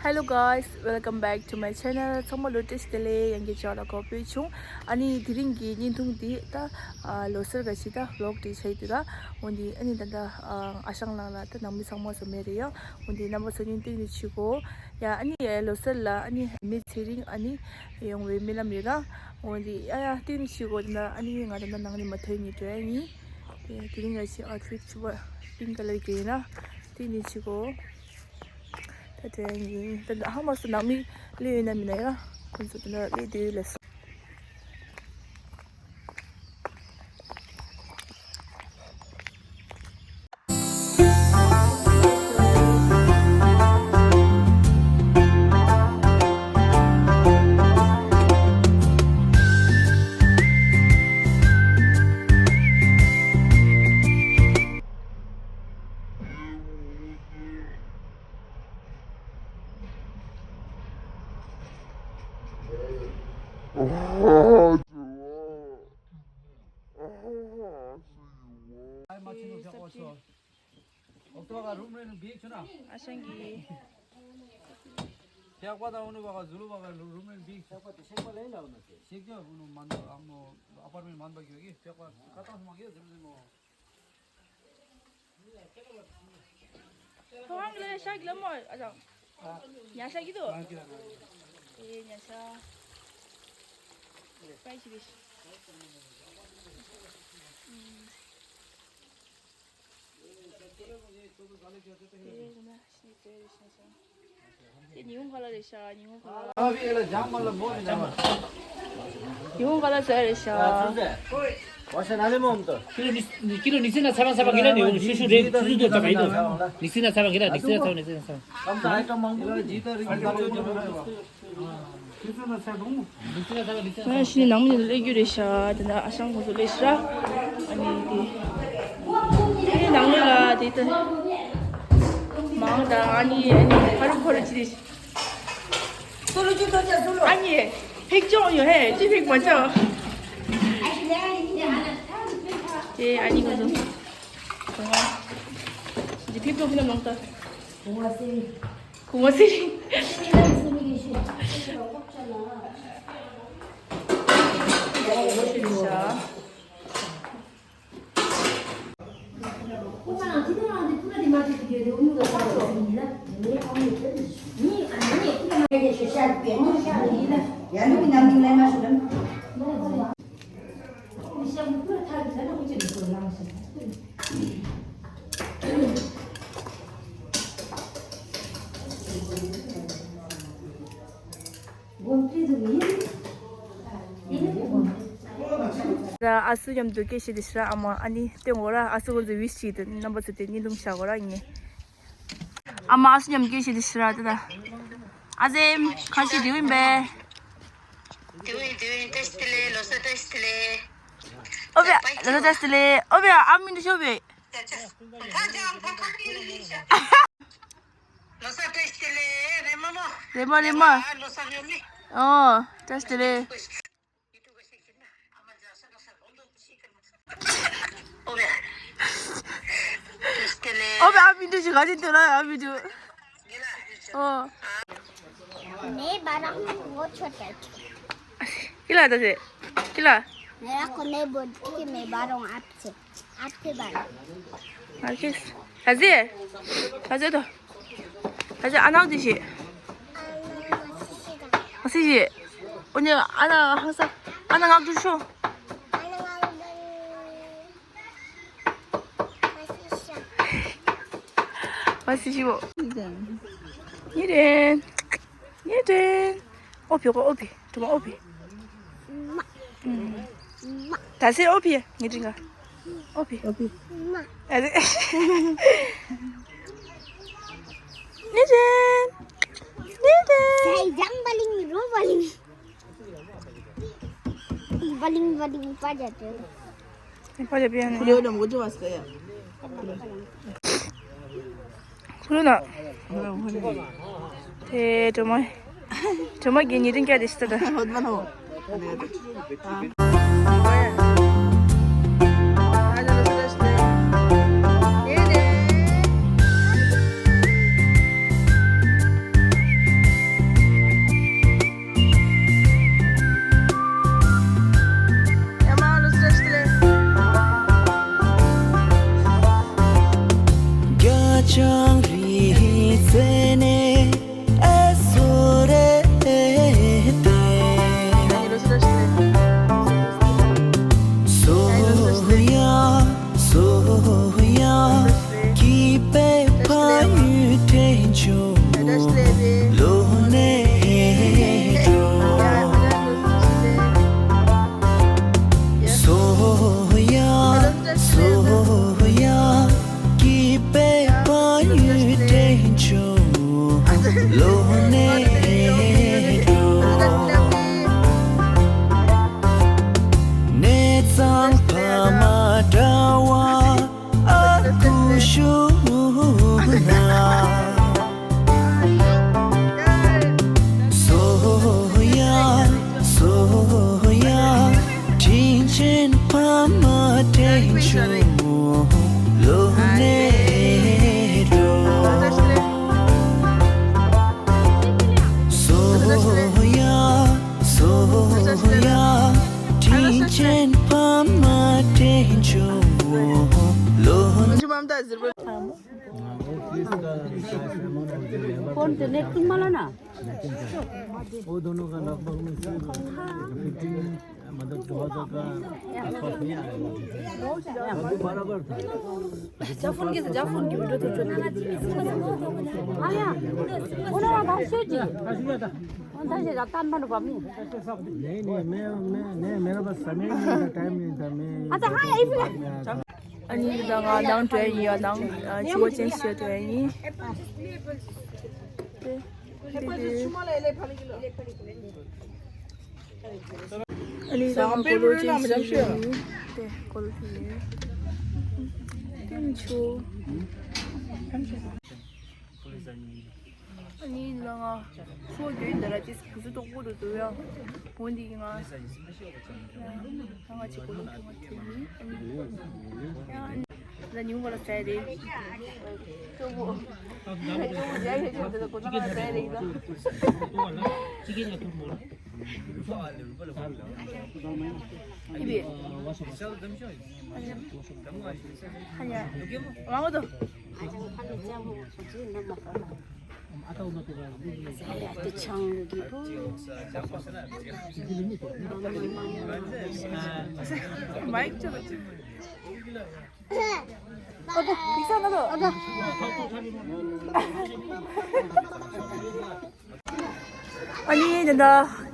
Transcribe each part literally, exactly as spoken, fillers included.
Hello guys, welcome back to my channel. ཚང་མ་ལོ་བཀྲ་ཤིས་བདེ་ལེགས། ཡང་བསྐྱར་ལ་གོ་བོད་ཆུང་། ཨ་ནི་དེ་རིང་གི་བརྙན་ཐུང་འདི་ད་ཨ་ལོ་གསར་ག་ཞིག་ད་ཝི་ལོག་འདི་ཆགས་ཡོད་ད། འོ་འདི་ཨ་ནི་ད་ད་ཨ་ཨ་ཞང་ལགས་ལ་ད་ནང་མི་ཚང་མ་སོ་མེད་རེད་ཡ། འོ་འདི་རྣམ་པ་ཚོ་ཉིན་སྟེང་ནས་ཆུ་གོ་ཡ། ཨ་ནི་ལོ་གསར་ལ་ཨ་ནི་མི་ཚེ་རིང་ཨ་ནི་ཡོང་བའི་སྨོན་ལམ་ཡོད་ད། འོ་འདི་ཡ་ཡ་སྟེང་ནས་ཆུ་གོ། ད་ཨ་ནི་ང་ད་ད་ནང་ནས་མ་ཐོན་ནས་འགྲོ་ཡ་ཡིན། དེ་དེ་རིང་ག་ཞིག་ཨའུ་ཊི་ཕིཊ་ཆུ་བ་པིང་ཀ་ལར་གྱི་ཡིན་ན་སྟེང་ནས་ཆུ་གོ། ད་དྲན་ཡིན། ད་ལྟ་ཧ་མ་སུ་ནང་མི་སླེབས་ཡོད་ན་མིན་ན་ཡ། ཁོང་ཚོ་དེ་འདྲ་སླེབས་དུས་ལས་སོ། ཨ་ཞང་གི། ཕྱག་པ་དང་ཨུ་ནུ་བ་ག་ཟུ་ལུ་བ་ག་རུམ་རེན་བིག་ཕྱག་པ་དེ་ཤེག་པ་ལེན་ལ་ཨུ་ནུ་དེ། ཤེག་ཀྱང་ཨུ་ནུ་མན་པ་ཨ་མོ་ཨ་པར་མེན་མན་པ་གི་ཡོད་གི། ཕྱག་པ་ཁ་ཏང་སུ་མ་གི་ཟིམ་ཟིམ་མོ། ཐོ་རང་གི་ལ་ཤག་གི་ལ་མོ་ཨ་ཅང་། ཉ་ཤག་གི་དོ། ཨེ་ཉ་ཤག་པའི་ཤི་རི་ཤི། དེ་ཉི་ཧོང་ག་ལ་རེད་ཤག་ཉི་ཧོང་ག་ལ། ཉི་ཧོང་ག་ལ་ཟེར་རེད་ཤག་ཁྱི་ལོ་ནི་སི་ན་ཚ་བ་ཚ་བ་གི་ལ་ནི་ཡོང་ཤུ་ཤུ་རེད། ཚུ་ཚུ་དུ་ཚ་བ་ཡིན་ནོ། ནི་སི་ན་ཚ་བ་གི་ལ་ནི་སི་ན་ཚ་བ་ནི་སི་ན་ཚ་བ། ང་ཤི་ནང་མི་ནི་སླེབས་རྒྱུ་རེད་ཤག་དེ་འདྲ་ཨ་ཞང་ཁོང་ཚོ་སླེབས་ཤག་ཨ་ནི་དེ་དེ་ནང་ལོགས་ལ་དེ་ལྟ་མང་དང་ཨ་ནི་ཨ་ནི་ཕ་རུ་ཕ་རུ་ཅི་རེད། ཨ་ནི་ཕིག་ཅོང་ཡོད་ཧེ་ཅི་ཕིག་མ་ཅོ། དེ་ཨ་ནི་ཁོང་ཚོ་ཁོང་ང་ཅི་ཕིག་ཅོང་ཕི་ན་མང་ད། ཁོང་ང་སེ་རི། ཁོང་ང་སེ་རི། ཨ་སུ་མཉམ་དུ་སྐད་བཤད་དེ་ཤི་ར། ཨ་མ་ཨ་ནི་སྟོན་འོ་ར། ཨ་སུ་ཁོང་ཚོ་ཝིཤ་བྱེད་དུ་རྣམ་པ་ཚོ་དེ་བརྙན་ཐུང་བཞག་འོ་ར་ཡིན། ཨ་མ་ཨ་སུ་མཉམ་སྐད་བཤད་དེ་ཤི་ར་དེ་ད། ཨ་ཙེ་ཁ་ཤས་དེ་ཡིན་པས། དེ་བས་དེ་བས་བཀྲ་ཤིས་བདེ་ལེགས། ལོ་གསར་བཀྲ་ཤིས་བདེ་ལེགས། ཨོ་བེ་ལོ་གསར་བཀྲ་ཤིས་བདེ་ལེགས། ཨོ་བེ་ཨ་མི་འདི་ཤོ་བེ། ལོ་གསར་བཀྲ་ཤིས་བདེ་ལེགས་རེ་མ་མོ། རེ་མ་རེ་མ། ལོ་གསར་ཡོད་མི། ཨོ་བཀྲ་ཤིས་བདེ་ལེགས། ཨོ་བེ་ཨ་མི་འདི་ཤོ་ག་ཅི་འདི་ལ་ཨ་མི་འདི། ཨོ། मेरे बालों को छोटा। किला तो से। किला। मेरा को नहीं बोलती कि मैं बालों आपसे। आपके बालों। आकिस। हजे। हजे तो। हजे अनाउ दिशे। असी जी। उन्हें अना हंसा। अना आप दूसरो। ཨ་སི་ཤི་བོ། ཉི་རེན། ཉི་རེན། ཨོ་ཕི་ཨོ་ཕི། ཐུ་མ་ཨོ་ཕི། ད་སེ་ཨོ་ཕི། ཉི་རེན་ག་ཨོ་ཕི། ཨོ་ཕི། ཨ་རེ། ཉི་རེན། ཉི་རེན། ཡང་བ་ལིང་རོ་བ་ལིང་། བ་ལིང་བ་ལིང་པ་རྒྱབ་དེ། པ་རྒྱབ་པ་ཡང་ནས། ཁུ་རེ་འོ་ལམ་འོ་ཅི་བ་སི་ཀ་ཡ། ཁུ་རེ་ན། དེ་གྲོ་མ། གྲོ་མ་གི་ཉི་རིང་སྐྱ་དེ་ཤི་ད་ད། ཧོད་མ་ནོ། གནས་འགྲོ། གནས་གཙང་ཕ་མ་འདྲ་བ་ཨ་ཁུ་ཤུ་ན། སོ་ཡ་སོ་ཡ། དྲིན་ཆེན་ཕ་མ་དྲིན་ཆུ་ལོ་ནས་འགྲོ། སོ་ཡ་སོ་ཡ། དྲིན་ཆེན་ཕ་མ་དྲིན་ཆུ་ལོ། कौन से नेट तुम वाला ना? वो दोनों का लगभग में से फिफ्टीन, मतलब, दो हज़ार का आसपास नहीं आया। बाकी बराबर था। जा फोन किया, जा फोन किया, वीडियो तो चल रही है। हाँ, यार। वो ना, दास जी। दास जी, जाता है, मैं रुका नहीं। नहीं, नहीं, मैं, मैं, नहीं, मेरे पास समय नहीं था, टाइम नहीं था, मैं अच्छा, हाँ, यही फिर। आया था। अनि ནང་ནང་དུ་ཡིན་ཡ་ནང་ཆུ་བོ་ཅན་ཤེས་དུ་ཡིན། ཨ་ནི་ད་ང་གོ་ལོ་ཅན་ཤེས་ཡིན། དེ་གོ་ལོ་ཅན་ཡིན། དེ་ནི་ཆུ། ཨ་ནི་ལ་ང་ཚོ་རྒྱུ་ཡིན་ད་ར་ཅིས་བུ་སུ་དོག་པོ་རུ་འདུག་ཡ། འོན་ཏེ་ང་ང་ང་ཅིག་གོ་ལོ་ཅན་ང་ཁྱོད་ནི་ཡ། ད་ཉུང་བ་ལ་ཟས་རེད། ཅོག་པོ། ཅོག་པོ་རྒྱ་ཡོད་ཅོག་དེ་ལ་གོ་ན་ང་ཟས་རེད་ད། ཡིན་པས། ཧ་ཡ། ལའོ་དོ། མའིག་ཅོ་ལ་ཅོ། ཨ་ནི་ད་ལྟ་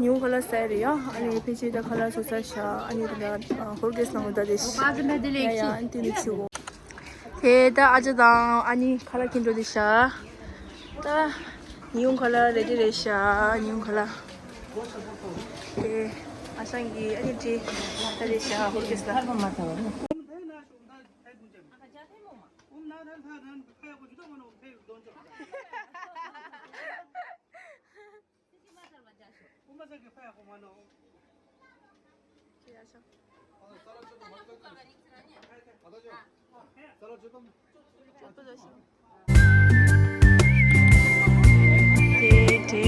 ཉིན་གུང་ཁ་ལག་ཟས་རེད་ཡ། ཨ་ནི་ཕལ་ཆེར་ད་ཁ་ལག་ཟ་ཚར་ཤག་ཨ་ནི་ད་ལྟ་ཧོར་གེས་ནང་ལ་ད་དེ་ཤི། ཡ་ཡ། ཨ་ནི་དེ་ནི་ཆུ་བོ། དེ་ད་ཨ་ཅག་དང་ཨ་ནི་ཁ་ལག་འཁྱེར་འགྲོ་དེ་ཤག་ད་ཉིན་གུང་ཁ་ལག་རེ་ཌི་རེད་ཤག་ཉིན་གུང་ཁ་ལག་དེ་ཨ་ཞང་གི་ཨ་ནི་ཏྲི་ད་རེད་ཤག་ཧོར་གེས་ལ། དེ་དེ།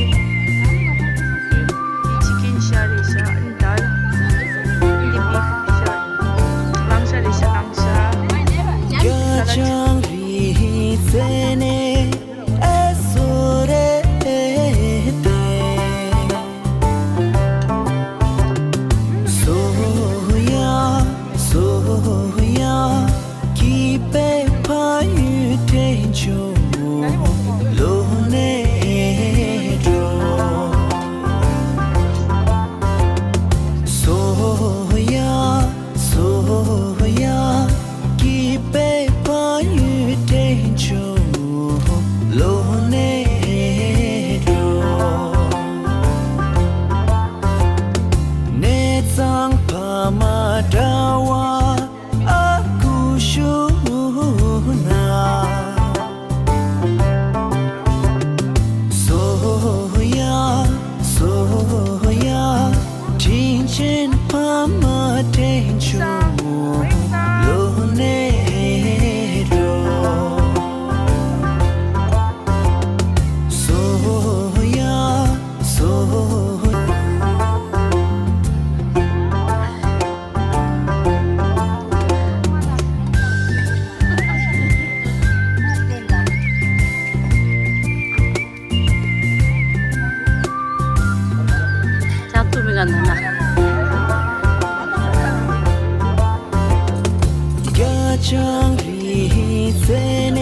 ཅི་ཀིན་ཤ་རེད་ཤག་ཨ་ནི་དཱལ། ཨ་ནི་བིཕ་ཤ། གླང་ཤ་རེད་ཤག་གླང་ཤ། རྒྱ་ལྕང་རི་རྩེ་ནས་ཨེ་སོ་རེ་ཏེ། སོ་ཡ་སོ་ཡ། སྐྱིད་པའི་ཕ་ཡུལ་དྲན་བྱུང་ལོ་ནས་འགྲོ། སོ་ཡ་སོ་ཡ། སྐྱིད་པའི་ཕ་ཡུལ་དྲན་བྱུང་ལོ་ནས་འགྲོ། གནས་གཙང་ཕ་མ་འདྲ་བ་ཨ་ཁུ་ཤུ་ན། སོ་ཡ་སོ་ཡ། དྲིན་ཆེན་ཕ་མ་དྲིན་ཆུང་ལོ་ནས་འགྲོ། སོ་ཡ་སོ་ཡ། ཅག་ཏུ་མི་ག་ན་ན། རྒྱ་ལྕང་རི་རྩེ་ནས་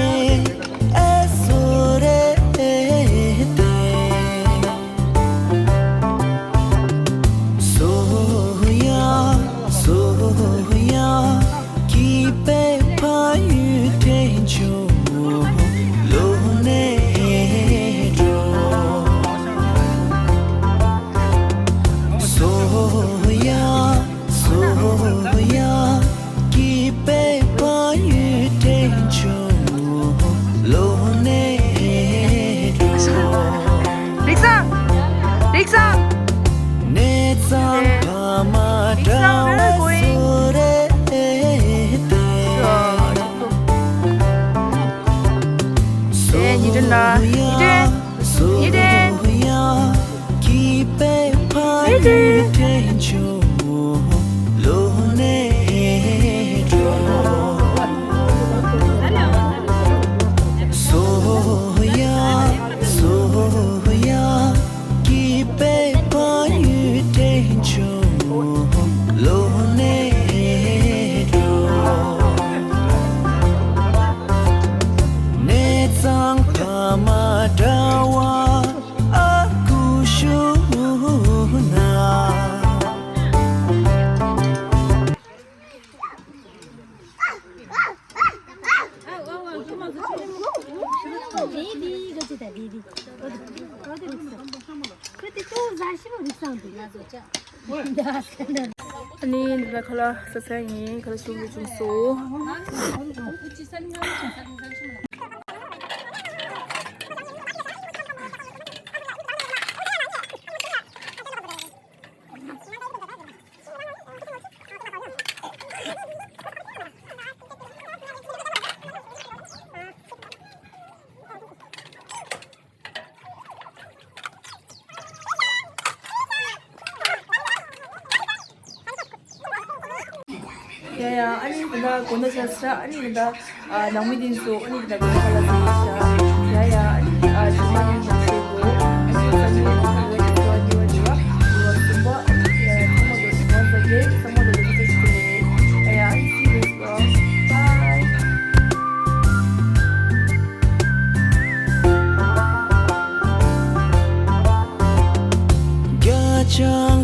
ཨེ་སོ་རེ་ཏེ། སོ་ཡ་སོ་ཡ། སྐྱིད་པའི་ཕ་ཡུལ་དྲན་བྱུང་ལོ་ནས་འགྲོ། Big sound. གནས་གཙང་ཕ་མ་འདྲ་བ་བཟོ་རེད་དེ། སོ་ཡ་སོ་ཡ། སྐྱིད་པའི་ཕ་ཡུལ་འདྲེན་བྱུང་། ལོ་ནས་འགྲོ། སོ་ཡ་སོ་ཡ། སྐྱིད་པའི་ཕ་ཡུལ་འདྲེན་བྱུང་། ལོ་ནས་འགྲོ། གནས་གཙང་ཕ་མ་འདྲ་བ་ཨ་ཁུ་ཤུ་ན། ཨ་ནི་འདི་ལ་ཁ་ལག་ཟ་ས་ཡིན། ཁ་ལག་ཞིམ་པོ་བྱུང་སོང་། ཡ་ཡ། ཨ་ནི་ད་ལྟ་དགོང་དག་ཆགས་ཤག་ཨ་ནི་ད་ལྟ་ཨ་ནང་མི་དེ་ཚོ་ཨ་ནི་ད་ལྟ་དགོང་དག་ལ་ཟིན་ཤག་ཡ་ཡ། ཨ་ནི་ཨ་ཇུ་མ་ནི་ཡང་ཤེས་དགོས། ཨ་ནི་ཚང་མས་ཨ་ནི་ད་ལྟ་ཡོད་ཡོད་ཡོད་ཡོད་ཡོད་ཡོད། ཚང་མ་ལ་ཚང་མ་ལ་ཚང་མ་ལ་ཐུགས་རྗེ་ཆེ་ཞུ་གི་ཡིན། ཡ་ཡ། ཨ་ནི་see you next vlog. Bye. རྒྱ་ཆང་